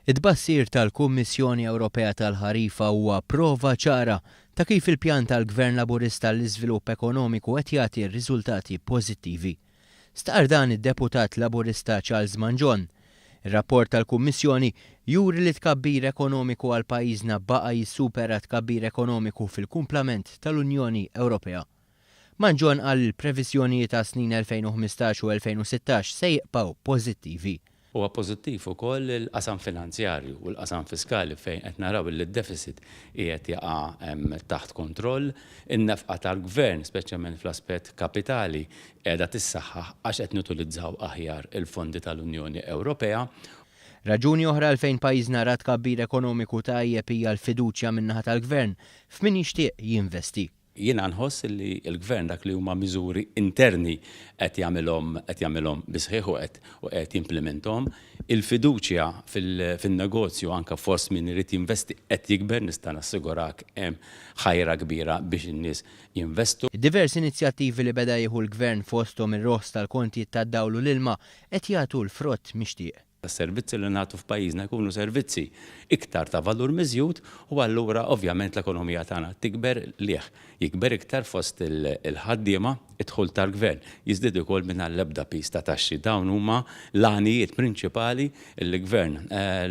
It-tbassir tal-Kummissjoni Ewropea tal-Ħarifa huwa prova ċara ta' kif il-pjan tal-Gvern Laburista għall-iżvilupp ekonomiku qed jagħti riżultati pożittivi. Stqarr dan id-Deputat Laburista Charles Mangion. Ir-rapport tal-Kummissjoni juri li t-tkabbir ekonomiku għal pajjiżna baqa' jissupera t-tkabbir ekonomiku fil-kumplament tal-Unjoni Ewropea. Mangion qal li l-previżjonijiet għas-snin 2015 u 2016 se jiqbgħu pożittivi. Huwa pożittiv ukoll il-qasam finanzjarju u l-qasam fiskali fejn qed naraw li d-deficit qiegħed jaqa' taħt kontroll. In-nefqa tal-Gvern, speċjalment fl-aspett kapitali, qiegħda tissaħħaħ għax qed nutilizzaw aħjar il-fondi tal-Unjoni Ewropea. Raġuni oħra għalfejn pajjiżna ra tkabbir ekonomiku tajjeb hija l-fiduċja min-naħa tal-Gvern f'min jixtieq jinvesti. Jiena nħoss li l-Gvern dak li huma miżuri interni qed jagħmilhom qed jagħmilhom bi sħiħ u qed u qed jimplimenthom. Il-fiduċja fin-negozju anke fost min irid jinvesti qed jikber, nista' nassigurak hemm ħajra kbira biex in-nies jinvestu. Id-diversi inizjattivi li beda jieħu l-Gvern fosthom ir-roħs tal-kontijiet tad-dawl u l-ilma qed jagħtu l-frott mixtieq. Is-servizzi li nagħtu f'pajjiżna jkunu servizzi iktar ta' valur miżjud u allura ovvjament l-ekonomija tagħna tikber, qligħ jikber iktar fost il-ħaddiema, id-dħul tal-Gvern jiżdied ukoll mingħajr l-ebda piż ta' taxxi. Dawn huma l-għanijiet prinċipali li Gvern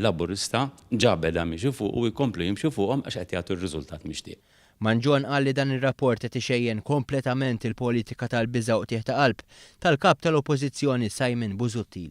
Laburista ġa beda miexi fuq u jkomplu jimxi fuqhom għax qed jagħtu r-riżultat mixtieq. Mangion qal li dan ir-rapport qed ixejjen kompletament il-politika tal-biża' u qtigħ ta' qalb tal-Kap tal-Oppożizzjoni Simon Busuttil.